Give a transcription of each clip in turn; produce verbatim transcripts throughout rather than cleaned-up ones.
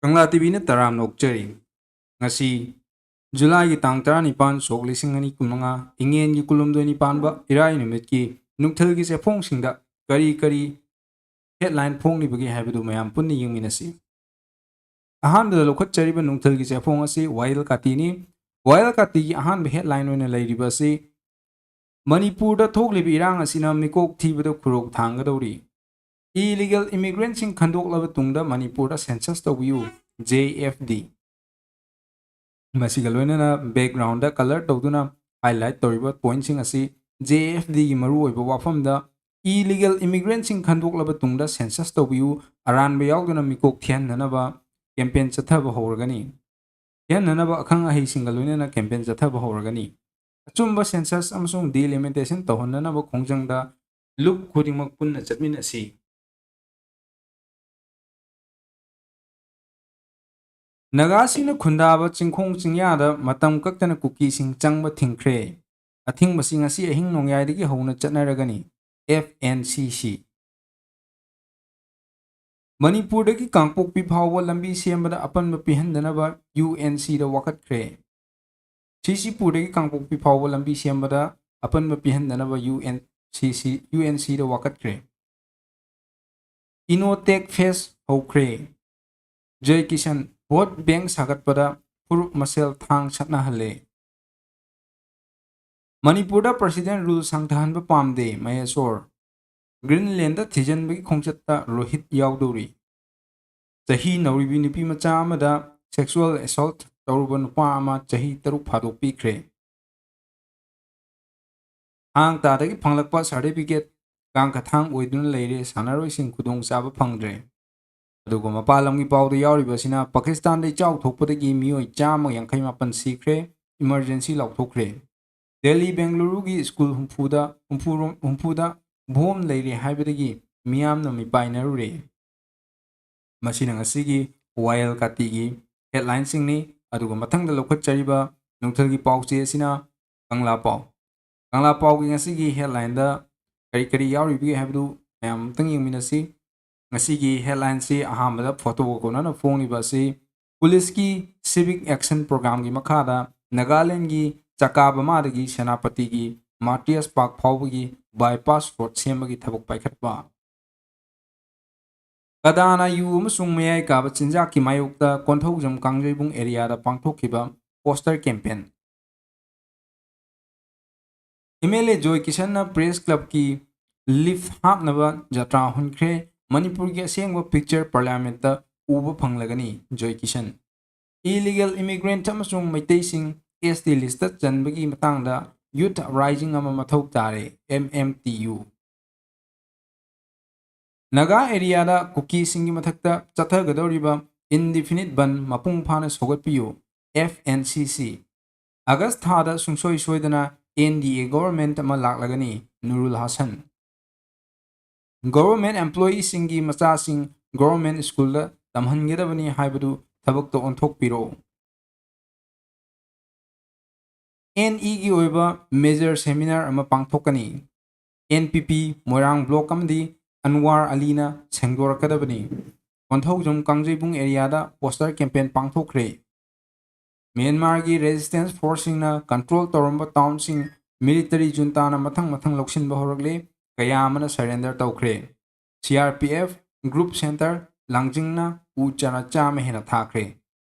ꯀꯪꯂꯥ ꯇꯤꯚꯤꯅ ꯇꯔꯥꯝꯅ ꯑꯣꯛꯆꯔꯤ꯫ ꯉꯁꯤ ꯖꯨꯂꯥꯏꯒꯤ ꯇꯥꯡ ꯇꯔꯥꯅꯤꯄꯥꯟ, ꯁꯣꯛ ꯂꯤꯁꯤꯡ ꯑꯅꯤ ꯀꯨꯟꯃꯉꯥ, ꯏꯉꯦꯟꯒꯤ ꯀꯨꯟꯍꯨꯝꯗꯣꯏꯅꯤ ꯄꯥꯟꯕ ꯏꯔꯥꯏ ꯅꯨꯃꯤꯠꯀꯤ ꯅꯨꯡꯊꯤꯜꯒꯤ ꯆꯦꯐꯣꯡꯁꯤꯡꯗ ꯀꯔꯤ ꯀꯔꯤ ꯍꯦꯗꯂꯥꯏꯟ ꯐꯣꯡꯂꯤꯕꯒꯦ ꯍꯥꯏꯕꯗꯨ ꯃꯌꯥꯝ ꯄꯨꯟꯅ ꯌꯦꯡꯃꯤꯟꯅꯁꯤ꯫ ꯑꯍꯥꯟꯕꯗ ꯂꯧꯈꯠꯆꯔꯤꯕ ꯅꯨꯡꯊꯤꯜꯒꯤ ꯆꯦꯐꯣꯡ ꯑꯁꯤ ꯋꯥꯌꯦꯜ ꯀꯥꯇꯤꯅꯤ꯫ ꯋꯥꯌꯦꯜ ꯀꯥꯇꯤꯒꯤ ꯑꯍꯥꯟꯕ ꯍꯦꯗꯂꯥꯏꯟ ꯑꯣꯏꯅ ꯂꯩꯔꯤꯕ ꯑꯁꯤ ꯃꯅꯤꯄꯨꯔꯗ ꯊꯣꯛꯂꯤꯕ ꯏꯔꯥꯡ ꯑꯁꯤꯅ ꯃꯤꯀꯣꯛ ꯊꯤꯕꯗ ꯈꯨꯔꯧ ꯊꯥꯡꯒꯗꯧꯔꯤ꯫ ꯏꯂꯤꯒꯦꯜ ꯏꯃꯤꯒ꯭ꯔꯦꯟꯁꯤꯡ ꯈꯟꯗꯣꯛꯂꯕ ꯇꯨꯡꯗ ꯃꯅꯤꯄꯨꯔꯗ ꯁꯦꯟꯁꯁ ꯇꯧꯕꯤꯌꯨ, ꯖꯦ ꯑꯦꯐ ꯗꯤ꯫ ꯃꯁꯤꯒ ꯂꯣꯏꯅꯅ ꯕꯦꯛꯒ꯭ꯔꯥꯎꯟꯗ ꯀꯂꯔ ꯇꯧꯗꯨꯅ ꯍꯥꯏꯂꯥꯏꯠ ꯇꯧꯔꯤꯕ ꯄꯣꯏꯟꯠꯁꯤꯡ ꯑꯁꯤ ꯖꯦ ꯑꯦꯐ ꯗꯤꯒꯤ ꯃꯔꯨꯑꯣꯏꯕ ꯋꯥꯐꯝꯗ ꯏꯂꯤꯒꯦꯜ ꯏꯃꯤꯒ꯭ꯔꯦꯟꯁꯤꯡ ꯈꯟꯗꯣꯛꯂꯕ ꯇꯨꯡꯗ ꯁꯦꯟꯁꯁ ꯇꯧꯕꯤꯌꯨ, ꯑꯔꯥꯟꯕ ꯌꯥꯎꯗꯅ ꯃꯤꯀꯣꯛ ꯊꯤꯍꯟꯅꯅꯕ ꯀꯦꯝꯄꯦꯟ ꯆꯠꯊꯕ ꯍꯧꯔꯒꯅꯤ꯫ ꯊꯤꯍꯟꯅꯅꯕ ꯑꯈꯪ ꯑꯍꯩꯁꯤꯡꯒ ꯂꯣꯏꯅꯅ ꯀꯦꯝꯄꯦꯟ ꯆꯠꯊꯕ ꯍꯧꯔꯒꯅꯤ꯫ ꯑꯆꯨꯝꯕ ꯁꯦꯟꯁꯁ ꯑꯃꯁꯨꯡ ꯗꯤꯂꯤꯃꯤꯇꯦꯁꯟ ꯇꯧꯍꯟꯅꯅꯕ ꯈꯣꯡꯖꯪꯗ ꯂꯨꯞ ꯈꯨꯗꯤꯡꯃꯛ ꯄꯨꯟꯅ ꯆꯠꯃꯤꯟꯅꯁꯤ꯫ ꯅꯥꯒꯥꯁꯤꯡꯅ ꯈꯨꯟꯗꯥꯕ ꯆꯤꯡꯈꯣꯡ ꯆꯤꯡꯌꯥꯗ ꯃꯇꯝ ꯀꯛꯇꯅ ꯀꯨꯀꯤꯁꯤꯡ ꯆꯪꯕ ꯊꯤꯡꯈ꯭ꯔꯦ꯫ ꯑꯊꯤꯡꯕꯁꯤ ꯉꯁꯤ ꯑꯍꯤꯡ ꯅꯣꯡꯌꯥꯏꯗꯒꯤ ꯍꯧꯅ ꯆꯠꯅꯔꯒꯅꯤ꯫ ꯑꯦꯐ ꯑꯦꯟ ꯁꯤ ꯁꯤ꯫ ꯃꯅꯤꯄꯨꯔꯗꯒꯤ ꯀꯥꯡꯄꯣꯛꯄꯤ ꯐꯥꯎꯕ ꯂꯝꯕꯤ ꯁꯦꯝꯕꯗ ꯑꯄꯟꯕ ꯄꯤꯍꯟꯗꯅꯕ ꯌꯨ ꯑꯦꯟ ꯁꯤꯗ ꯋꯥꯀꯠꯈ꯭ꯔꯦ꯫ ꯁꯤꯁꯤꯄꯨꯔꯗꯒꯤ ꯀꯥꯡꯄꯣꯛꯄꯤ ꯐꯥꯎꯕ ꯂꯝꯕꯤ ꯁꯦꯝꯕꯗ ꯑꯄꯟꯕ ꯄꯤꯍꯟꯗꯅꯕ ꯌꯨ ꯑꯦꯟ ꯁꯤ ꯁꯤ, ꯌꯨ ꯑꯦꯟ ꯁꯤꯗ ꯋꯥꯀꯠꯈ꯭ꯔꯦ꯫ ꯏꯅꯣꯇꯦꯛ ꯐꯦꯁ ꯍꯧꯈ꯭ꯔꯦ꯫ ꯖꯌ ꯀꯤꯁꯟ, ꯚꯣꯠ ꯕꯦꯡꯛ ꯁꯥꯒꯠꯄꯗ ꯐꯨꯔꯨꯞ ꯃꯁꯦꯜ ꯊꯥꯡ ꯁꯠꯅꯍꯜꯂꯦ꯫ ꯃꯅꯤꯄꯨꯔꯗ ꯄ꯭ꯔꯁꯤꯗꯦꯟ ꯔꯨꯜ ꯁꯥꯡꯊꯍꯟꯕ ꯄꯥꯝꯗꯦ, ꯃꯍꯦꯁꯣꯔ꯫ ꯒ꯭ꯔꯤꯟꯂꯦꯟꯗ ꯊꯤꯖꯤꯟꯕꯒꯤ ꯈꯣꯡꯆꯠꯇ ꯔꯣꯍꯤꯠ ꯌꯥꯎꯗꯧꯔꯤ꯫ ꯆꯍꯤ ꯅꯧꯔꯤꯕꯤ ꯅꯨꯄꯤ ꯃꯆꯥ ꯑꯃꯗ ꯁꯦꯛꯁꯨꯑꯦꯜ ꯑꯦꯁꯣꯜꯠ ꯇꯧꯔꯨꯕ ꯅꯨꯄꯥ ꯑꯃ ꯆꯍꯤ ꯇꯔꯨꯛ ꯐꯥꯗꯣꯛꯄꯤꯈ꯭ꯔꯦ꯫ ꯊꯥꯡ ꯇꯥꯗꯒꯤ ꯐꯪꯂꯛꯄ ꯁꯥꯔꯇꯤꯐꯤꯀꯦꯠ ꯀꯥꯡꯈꯊꯥꯡ ꯑꯣꯏꯗꯨꯅ ꯂꯩꯔꯦ, ꯁꯥꯟꯅꯔꯣꯏꯁꯤꯡ ꯈꯨꯗꯣꯡꯆꯥꯕ ꯐꯪꯗ꯭ꯔꯦ꯫ ꯑꯗꯨꯒ ꯃꯄꯥꯟ ꯂꯝꯒꯤ ꯄꯥꯎꯗ ꯌꯥꯎꯔꯤꯕ ꯑꯁꯤꯅ ꯄꯥꯀꯤꯁꯇꯥꯟꯗ ꯏꯆꯥꯎ ꯊꯣꯛꯄꯗꯒꯤ ꯃꯤꯑꯣꯏ ꯆꯥꯝꯃ ꯌꯥꯡꯈꯩ ꯃꯥꯄꯟ ꯁꯤꯈ꯭ꯔꯦ, ꯏꯃꯔꯖꯦꯟꯁꯤ ꯂꯥꯎꯊꯣꯛꯈ꯭ꯔꯦ꯫ ꯗꯦꯜꯂꯤ ꯕꯦꯡꯒꯂꯨꯔꯨꯒꯤ ꯁ꯭ꯀꯨꯜ ꯍꯨꯝꯐꯨꯗ, ꯍꯨꯝꯐꯨꯔꯣꯝ-, ꯍꯨꯝꯐꯨꯗ ꯕꯣꯝ ꯂꯩꯔꯦ ꯍꯥꯏꯕꯗꯒꯤ ꯃꯤꯌꯥꯝꯅ ꯃꯤꯄꯥꯏꯅꯔꯨꯔꯦ꯫ ꯃꯁꯤꯅ ꯉꯁꯤꯒꯤ ꯋꯥꯌꯦꯜ ꯀꯥꯇꯤꯒꯤ ꯍꯦꯗꯂꯥꯏꯟꯁꯤꯡꯅꯤ꯫ ꯑꯗꯨꯒ ꯃꯊꯪꯗ ꯂꯧꯈꯠꯆꯔꯤꯕ ꯅꯨꯡꯊꯤꯜꯒꯤ ꯄꯥꯎꯆꯦ ꯑꯁꯤꯅ ꯀꯪꯂꯥ ꯄꯥꯎ꯫ ꯀꯪꯂꯥ ꯄꯥꯎꯒꯤ ꯉꯁꯤꯒꯤ ꯍꯦꯗꯂꯥꯏꯟꯗ ꯀꯔꯤ ꯀꯔꯤ ꯌꯥꯎꯔꯤꯕꯒꯦ ꯍꯥꯏꯕꯗꯨ ꯃꯌꯥꯝ ꯑꯃꯨꯛꯇꯪ ꯌꯦꯡꯃꯤꯟꯅꯁꯤ꯫ ꯉꯁꯤꯒꯤ headlineꯁꯤ ꯑꯍꯥꯟꯕꯗ photoꯒ ꯀꯣꯟꯅꯅ ꯐꯣꯡꯂꯤꯕ ꯑꯁꯤ ꯄꯨꯂꯤꯁꯀꯤ civic action programꯒꯤ ꯃꯈꯥꯗ ꯅꯥꯒꯥꯂꯦꯟꯒꯤ ꯆꯀꯥꯕꯃꯥꯗꯒꯤ ꯁꯦꯅꯥꯄꯇꯤꯒꯤ ꯃꯥꯔꯇꯤꯌꯁ ꯄꯥꯔꯛ ꯐꯥꯎꯕꯒꯤ bypass road ꯁꯦꯝꯕꯒꯤ ꯊꯕꯛ ꯄꯥꯏꯈꯠꯄ꯫ ꯀꯗꯥꯅ ꯌꯨ ꯑꯃꯁꯨꯡ ꯃꯌꯥꯏ ꯀꯥꯕ ꯆꯤꯟꯖꯥꯛꯀꯤ ꯃꯥꯌꯣꯛꯇ ꯀꯣꯟꯊꯧꯖꯝ ꯀꯥꯡꯖꯩꯕꯨꯡ areaꯗ ꯄꯥꯡꯊꯣꯛꯈꯤꯕ poster campaign꯫ MLA ꯖꯣꯏ ꯀꯤꯁꯟꯅ press clubꯀꯤ lift ꯍꯥꯞꯅꯕ ꯖꯇ꯭ꯔꯥ ꯍꯨꯟꯈ꯭ꯔꯦ꯫ ꯃꯅꯤꯄꯨꯔꯒꯤ ꯑꯁꯦꯡꯕ picture parliamentꯇ ꯎꯕ ꯐꯪꯂꯒꯅꯤ, ꯖꯣꯏ ꯀꯤꯁꯟ꯫ Illegal immigrant ꯑꯃꯁꯨꯡ ꯃꯩꯇꯩꯁꯤꯡ ST listꯇ ꯆꯟꯕꯒꯤ ꯃꯇꯥꯡꯗ youth uprising ꯑꯃ ꯃꯊꯧ ꯇꯥꯔꯦ, MMTU꯫ ꯅꯥꯒꯥ areaꯗ ꯀꯨꯀꯤꯁꯤꯡꯒꯤ ꯃꯊꯛꯇ ꯆꯠꯊꯒꯗꯧꯔꯤꯕ indefinite ꯕꯟ ꯃꯄꯨꯡ ꯐꯥꯅ ꯁꯧꯒꯠꯄꯤꯌꯨ, FNCC꯫ ꯑꯥꯒꯁ ꯊꯥꯗ ꯁꯨꯡꯁꯣꯏ ꯁꯣꯏꯗꯅ NDA government ꯑꯃ ꯂꯥꯛꯂꯒꯅꯤ, ꯅꯨꯔꯨꯜ ꯍꯥꯁꯟ꯫ Government employeeꯁꯤꯡꯒꯤ ꯃꯆꯥꯁꯤꯡ government schoolꯗ ꯇꯝꯍꯟꯒꯗꯕꯅꯤ ꯍꯥꯏꯕꯗꯨ ꯊꯕꯛꯇ ꯑꯣꯟꯊꯣꯛꯄꯤꯔꯣ꯫ NEꯒꯤ ꯑꯣꯏꯕ major seminar ꯑꯃ ꯄꯥꯡꯊꯣꯛꯀꯅꯤ꯫ NPP ꯃꯣꯏꯔꯥꯡ block ꯑꯃꯗꯤ ꯑꯟꯋꯥꯔ ꯑꯂꯤꯅ ꯁꯦꯡꯗꯣꯔꯛꯀꯗꯕꯅꯤ꯫ ꯀꯣꯟꯊꯧꯖꯝ ꯀꯥꯡꯖꯩꯕꯨꯡ areaꯗ poster campaign ꯄꯥꯡꯊꯣꯛꯈ꯭ꯔꯦ꯫ ꯃ꯭ꯌꯥꯟꯃꯥꯔꯒꯤ resistance forceꯁꯤꯡꯅ control ꯇꯧꯔꯝꯕ townꯁꯤꯡ military juntaꯅ ꯃꯊꯪ ꯃꯊꯪ ꯂꯧꯁꯤꯟꯕ ꯍꯧꯔꯛꯂꯦ꯫ ꯀꯌꯥ ꯑꯃꯅ surrender ꯇꯧꯈ꯭ꯔꯦ꯫ CRPF group centre ꯂꯥꯡꯖꯤꯡꯅ ꯎ ꯆꯥꯔꯥ ꯆꯥꯝꯃ ꯍꯦꯟꯅ ꯊꯥꯈ꯭ꯔꯦ꯫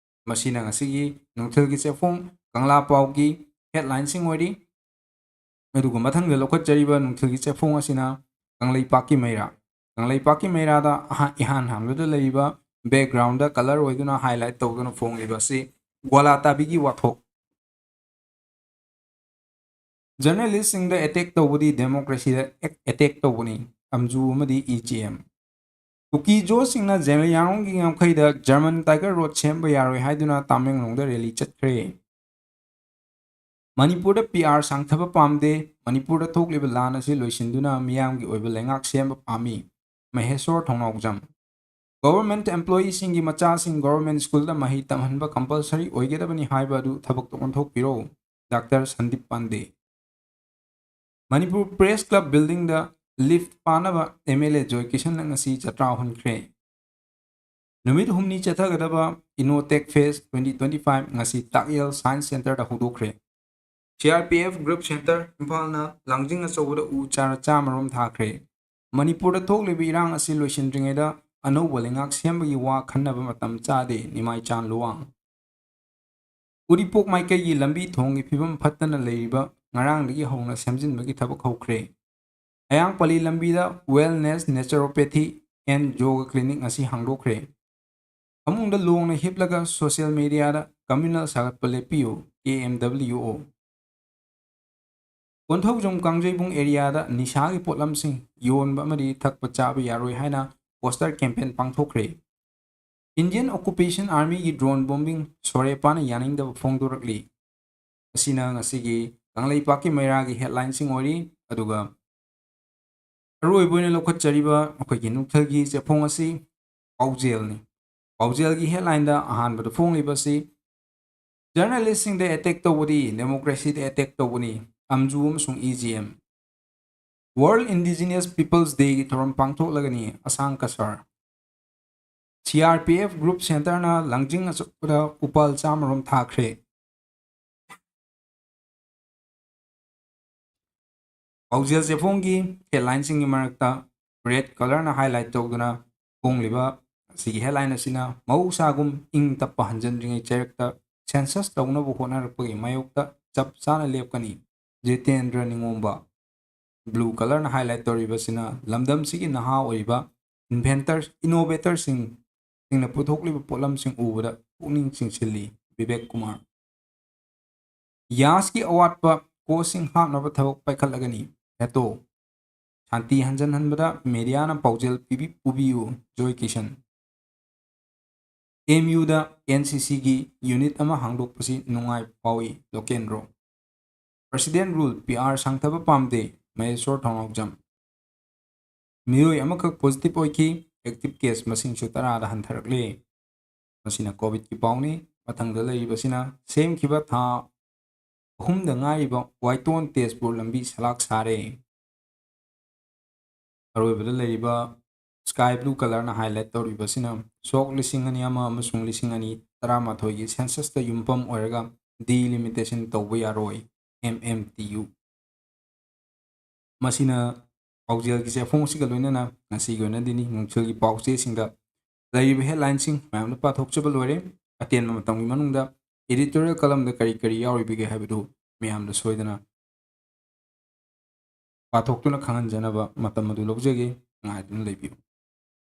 ꯃꯁꯤꯅ ꯉꯁꯤꯒꯤ ꯅꯨꯡꯊꯤꯜꯒꯤ ꯆꯦꯐꯣꯡ ꯀꯪꯂꯥ ꯄꯥꯎꯒꯤ headlineꯁꯤꯡ ꯑꯣꯏꯔꯤ꯫ ꯑꯗꯨꯒ ꯃꯊꯪꯗ ꯂꯧꯈꯠꯆꯔꯤꯕ ꯅꯨꯡꯊꯤꯜꯒꯤ ꯆꯦꯐꯣꯡ ꯑꯁꯤꯅ ꯀꯪꯂꯩꯄꯥꯛꯀꯤ ꯃꯩꯔꯥ꯫ ꯀꯪꯂꯩꯄꯥꯛꯀꯤ ꯃꯩꯔꯥꯗ ꯑꯍꯥ-, ꯏꯍꯥꯟ ꯍꯥꯟꯕꯗ ꯂꯩꯔꯤꯕ backgroundꯗ colour ꯑꯣꯏꯗꯨꯅ highlight ꯇꯧꯗꯨꯅ ꯐꯣꯡꯂꯤꯕ ꯑꯁꯤ ꯒ꯭ꯋꯥꯂꯥ ꯇꯥꯕꯤꯒꯤ ꯋꯥꯊꯣꯛ꯫ Journalistꯁꯤꯡꯗ attack ꯇꯧꯕꯗꯤ democracyꯗ attack ꯇꯧꯕꯅꯤ, ꯑꯝꯖꯨ ꯑꯃꯗꯤ EJM꯫ ꯀꯨꯀꯤ ꯖꯣꯁꯤꯡꯅ ꯖꯦꯂꯤꯌꯥꯡꯔꯣꯡꯒꯤ ꯉꯝꯈꯩꯗ German Tiger Road ꯁꯦꯝꯕ ꯌꯥꯔꯣꯏ ꯍꯥꯏꯗꯨꯅ ꯇꯥꯃꯦꯡꯂꯣꯡꯗ rally ꯆꯠꯈ꯭ꯔꯦ꯫ ꯃꯅꯤꯄꯨꯔꯗ PR ꯁꯥꯡꯊꯕ ꯄꯥꯝꯗꯦ, ꯃꯅꯤꯄꯨꯔꯗ ꯊꯣꯛꯂꯤꯕ ꯂꯥꯟ ꯑꯁꯤ ꯂꯣꯏꯁꯤꯟꯗꯨꯅ ꯃꯤꯌꯥꯝꯒꯤ ꯑꯣꯏꯕ ꯂꯩꯉꯥꯛ ꯁꯦꯝꯕ ꯄꯥꯝꯃꯤ, ꯃꯍꯦꯁꯣꯔ ꯊꯣꯡꯅꯥꯎꯖꯝ꯫ Government employeeꯁꯤꯡꯒꯤ ꯃꯆꯥꯁꯤꯡ government schoolꯗ ꯃꯍꯩ ꯇꯝꯍꯟꯕ compulsory ꯑꯣꯏꯒꯗꯕꯅꯤ ꯍꯥꯏꯕ ꯑꯗꯨ ꯊꯕꯛꯇ ꯑꯣꯟꯊꯣꯛꯄꯤꯔꯣ, doctor Sandeep Pande. Manipur Press Club buildingꯗ ꯂꯤꯐ ꯄꯥꯅꯕ ꯑꯦꯝ ꯑꯦꯜ ꯑꯦ ꯖꯣꯏ ꯀꯤꯁꯟꯅ ꯉꯁꯤ ꯖꯇ꯭ꯔꯥ ꯍꯨꯟꯈ꯭ꯔꯦ꯫ ꯅꯨꯃꯤꯠ ꯍꯨꯝꯅꯤ ꯆꯠꯊꯒꯗꯕ Innotech fest twenty twenty five ꯉꯁꯤ ꯇꯥꯛꯌꯦꯜ ꯁꯥꯏꯟꯁ ꯁꯦꯟꯇꯔꯗ ꯍꯧꯗꯣꯛꯈ꯭ꯔꯦ꯫ C R P F group centre ꯏꯝꯐꯥꯜꯅ ꯂꯥꯡꯖꯤꯡ ꯑꯆꯧꯕꯗ ꯎ ꯆꯥꯔ ꯆꯥꯝꯃꯔꯣꯝ ꯊꯥꯈ꯭ꯔꯦ꯫ ꯃꯅꯤꯄꯨꯔꯗ ꯊꯣꯛꯂꯤꯕ ꯏꯔꯥꯡ ꯑꯁꯤ ꯂꯣꯏꯁꯤꯟꯗ꯭ꯔꯤꯉꯩꯗ ꯑꯅꯧꯕ ꯂꯩꯉꯥꯛ ꯁꯦꯝꯕꯒꯤ ꯋꯥ ꯈꯟꯅꯕ ꯃꯇꯝ ꯆꯥꯗꯦ, ꯅꯤꯃꯥꯏꯆꯥꯟ ꯂꯨꯋꯥꯡ꯫ ꯎꯔꯤꯄꯣꯛ ꯃꯥꯏꯀꯩꯒꯤ ꯂꯝꯕꯤ ꯊꯣꯡꯒꯤ ꯐꯤꯕꯝ ꯐꯠꯇꯅ ꯂꯩꯔꯤꯕ ꯉꯔꯥꯡꯗꯒꯤ ꯍꯧꯅ ꯁꯦꯝꯖꯤꯟꯕꯒꯤ ꯊꯕꯛ ꯍꯧꯈ꯭ꯔꯦ꯫ ꯑꯌꯥꯡꯄꯜꯂꯤ ꯂꯝꯕꯤꯗ Wellness Naturopathy and Yoga Clinic ꯉꯁꯤ ꯍꯥꯡꯗꯣꯛꯈ꯭ꯔꯦ꯫ ꯐꯃꯨꯡꯗ ꯂꯣꯡꯅ ꯍꯤꯞꯂꯒ ꯁꯣꯁꯤꯌꯦꯜ ꯃꯦꯗꯤꯌꯥꯗ ꯀꯝꯃ꯭ꯌꯨꯅꯦꯜ ꯁꯥꯒꯠꯄ ꯂꯦꯞꯄꯤꯌꯨ, ꯀꯦ ꯑꯦꯝ ꯗꯕ꯭ꯂꯤꯌꯨ ꯑꯣ꯫ ꯀꯣꯟꯊꯧꯖꯝ ꯀꯥꯡꯖꯩꯕꯨꯡ ꯑꯦꯔꯤꯌꯥꯗ ꯅꯤꯁꯥꯒꯤ ꯄꯣꯠꯂꯝꯁꯤꯡ ꯌꯣꯟꯕ ꯑꯃꯗꯤ ꯊꯛꯄ ꯆꯥꯕ ꯌꯥꯔꯣꯏ ꯍꯥꯏꯅ ꯄꯣꯁꯇꯔ ꯀꯦꯝꯄꯦꯟ ꯄꯥꯡꯊꯣꯛꯈ꯭ꯔꯦ꯫ ꯏꯟꯗꯤꯌꯟ ꯑꯣꯀꯨꯄꯦꯁꯟ ꯑꯥꯔꯃꯤꯒꯤ ꯗ꯭ꯔꯣꯟ ꯕꯣꯝꯕꯤꯡ ꯁꯣꯔꯦꯄꯥꯅ ꯌꯥꯅꯤꯡꯗꯕ ꯐꯣꯡꯗꯣꯔꯛꯂꯤ꯫ ꯑꯁꯤꯅ ꯉꯁꯤꯒꯤ ꯀꯪꯂꯩꯄꯥꯛꯀꯤ ꯃꯩꯔꯥꯒꯤ ꯍꯦꯗꯂꯥꯏꯟꯁꯤꯡ ꯑꯣꯏꯔꯤ꯫ ꯑꯗꯨꯒ ꯑꯔꯣꯏꯕ ꯑꯣꯏꯅ ꯂꯧꯈꯠꯆꯔꯤꯕ ꯑꯩꯈꯣꯏꯒꯤ ꯅꯨꯡꯊꯤꯜꯒꯤ ꯆꯦꯐꯣꯡ ꯑꯁꯤ ꯄꯥꯎꯖꯦꯜꯅꯤ꯫ ꯄꯥꯎꯖꯦꯜꯒꯤ ꯍꯦꯗꯂꯥꯏꯟꯗ ꯑꯍꯥꯟꯕꯗ ꯐꯣꯡꯂꯤꯕ ꯑꯁꯤ, "ꯖꯔꯅꯦꯂꯤꯁꯁꯤꯡꯗ ꯑꯦꯇꯦꯛ ꯇꯧꯕꯗꯤ ꯗꯦꯃꯣꯀ꯭ꯔꯦꯁꯤꯗ ꯑꯦꯇꯦꯛ ꯇꯧꯕꯅꯤ", ꯑꯝꯖꯨ ꯑꯃꯁꯨꯡ E G M. World Indigenous Peoples Dayꯒꯤ ꯊꯧꯔꯝ ꯄꯥꯡꯊꯣꯛꯂꯒꯅꯤ, ꯑꯁꯥꯡ ꯀꯁꯔ꯫ ꯁꯤ ꯑꯥꯔ ꯄꯤ ꯑꯦꯐ ꯒ꯭ꯔꯨꯞ ꯁꯦꯟꯇꯔꯅ ꯂꯥꯡꯖꯤꯡ ꯑꯆꯧꯕꯗ ꯎꯄꯥꯜ ꯆꯥꯝꯃꯔꯣꯝ ꯊꯥꯈ꯭ꯔꯦ꯫ ꯄꯥꯎꯖꯦꯜ ꯆꯦꯐꯣꯡꯒꯤ ꯍꯦꯗꯂꯥꯏꯟꯁꯤꯡꯒꯤ ꯃꯔꯛꯇ ꯔꯦꯗ ꯀꯂꯔꯅ ꯍꯥꯏꯂꯥꯏꯠ ꯇꯧꯗꯨꯅ ꯐꯣꯡꯂꯤꯕ ꯑꯁꯤꯒꯤ ꯍꯦꯗꯂꯥꯏꯟ ꯑꯁꯤꯅ ꯃꯍꯧꯁꯥꯒꯨꯝ ꯏꯪ ꯇꯞꯄ ꯍꯟꯖꯤꯟꯗ꯭ꯔꯤꯉꯩ ꯆꯩꯔꯛꯇ ꯁꯦꯟꯁꯁ ꯇꯧꯅꯕ ꯍꯣꯠꯅꯔꯛꯄꯒꯤ ꯃꯥꯌꯣꯛꯇ ꯆꯞ ꯆꯥꯅ ꯂꯦꯞꯀꯅꯤ, ꯖꯤꯇꯦꯟꯗ꯭ꯔ ꯅꯤꯉꯣꯝꯕ꯫ ꯕ꯭ꯂꯨ ꯀꯂꯔꯅ ꯍꯥꯏꯂꯥꯏꯠ ꯇꯧꯔꯤꯕꯁꯤꯅ ꯂꯝꯗꯝꯁꯤꯒꯤ ꯅꯍꯥ ꯑꯣꯏꯔꯤꯕ ꯏꯟꯚꯦꯟꯇꯔ, ꯏꯅꯣꯚꯦꯇꯔꯁꯤꯡ, ꯁꯤꯡꯅ ꯄꯨꯊꯣꯛꯂꯤꯕ ꯄꯣꯠꯂꯝꯁꯤꯡ ꯎꯕꯗ ꯄꯨꯛꯅꯤꯡ ꯆꯤꯡꯁꯤꯜꯂꯤ, ꯕꯤꯕꯦꯛ ꯀꯨꯃꯥꯔ꯫ ꯌꯥꯁꯀꯤ ꯑꯋꯥꯠꯄ ꯀꯣꯁꯁꯤꯡ ꯍꯥꯞꯅꯕ ꯊꯕꯛ ꯄꯥꯏꯈꯠꯂꯒꯅꯤ, ꯍꯦꯇꯣ꯫ ꯁꯥꯟꯇꯤ ꯍꯟꯖꯟꯍꯟꯕꯗ ꯃꯦꯗꯤꯌꯥꯅ ꯄꯥꯎꯖꯦꯜ ꯄꯤꯕꯤ-, ꯄꯨꯕꯤꯌꯨ, ꯖꯣꯏ ꯀꯤꯁꯟ꯫ ꯑꯦꯝ ꯌꯨꯗ ꯑꯦꯟ ꯁꯤ ꯁꯤꯒꯤ ꯌꯨꯅꯤꯠ ꯑꯃ ꯍꯥꯡꯗꯣꯛꯄꯁꯤ ꯅꯨꯡꯉꯥꯏꯕ ꯐꯥꯎꯏ, ꯂꯣꯀꯦꯟꯗ꯭ꯔꯣ꯫ ꯄ꯭ꯔꯁꯤꯗꯦꯟ ꯔꯨꯜ, ꯄꯤ ꯑꯥꯔ ꯁꯥꯡꯊꯕ ꯄꯥꯝꯗꯦ, ꯃꯍꯦꯁꯣꯔ ꯊꯣꯡꯅꯥꯎꯖꯝ꯫ ꯃꯤꯑꯣꯏ ꯑꯃꯈꯛ ꯄꯣꯖꯤꯇꯤꯚ ꯑꯣꯏꯈꯤ, ꯑꯦꯛꯇꯤꯚ ꯀꯦꯁ ꯃꯁꯤꯡꯁꯨ ꯇꯔꯥꯗ ꯍꯟꯊꯔꯛꯂꯦ꯫ ꯃꯁꯤꯅ ꯀꯣꯚꯤꯗꯀꯤ ꯄꯥꯎꯅꯤ꯫ ꯃꯊꯪꯗ ꯂꯩꯔꯤꯕꯁꯤꯅ ꯁꯦꯝꯈꯤꯕ ꯊꯥ ꯑꯍꯨꯝꯗ ꯉꯥꯏꯔꯤꯕ ꯋꯥꯏꯇꯣꯟ ꯇꯦꯖꯄꯨꯔ ꯂꯝꯕꯤ ꯁꯂꯥꯛ ꯁꯥꯔꯦ꯫ ꯑꯔꯣꯏꯕꯗ ꯂꯩꯔꯤꯕ sky blue colourꯅ highlight ꯇꯧꯔꯤꯕꯁꯤꯅ ꯁꯣꯛ ꯂꯤꯁꯤꯡ ꯑꯅꯤ ꯑꯃ ꯑꯃꯁꯨꯡ ꯂꯤꯁꯤꯡ ꯑꯅꯤ ꯇꯔꯥꯃꯥꯊꯣꯏꯒꯤ censusꯇ ꯌꯨꯝꯐꯝ ꯑꯣꯏꯔꯒ delimitation ꯇꯧꯕ ꯌꯥꯔꯣꯏ, M M T U꯫ ꯃꯁꯤꯅ ꯄꯥꯎꯖꯦꯜꯒꯤ ꯆꯦꯐꯣꯡ ꯑꯁꯤꯒ ꯂꯣꯏꯅꯅ ꯉꯁꯤꯒꯤ ꯑꯣꯏꯅꯗꯤ ꯅꯨꯡꯊꯤꯜꯒꯤ ꯄꯥꯎꯆꯦꯁꯤꯡꯗ ꯂꯩꯔꯤꯕ headlineꯁꯤꯡ ꯃꯌꯥꯝꯗ ꯄꯥꯊꯣꯛꯆꯕ ꯂꯣꯏꯔꯦ꯫ ꯑꯇꯦꯟꯕ ꯃꯇꯝꯒꯤ ꯃꯅꯨꯡꯗ editorial columnꯗ ꯀꯔꯤ ꯀꯔꯤ ꯌꯥꯎꯔꯤꯕꯒꯦ ꯍꯥꯏꯕꯗꯨ ꯃꯌꯥꯝꯗ ꯁꯣꯏꯗꯅ ꯄꯥꯊꯣꯛꯇꯨꯅ ꯈꯪꯍꯟꯖꯅꯕ ꯃꯇꯝ ꯑꯗꯨ ꯂꯧꯖꯒꯦ꯫ ꯉꯥꯏꯗꯨꯅ ꯂꯩꯕꯤꯌꯨ꯫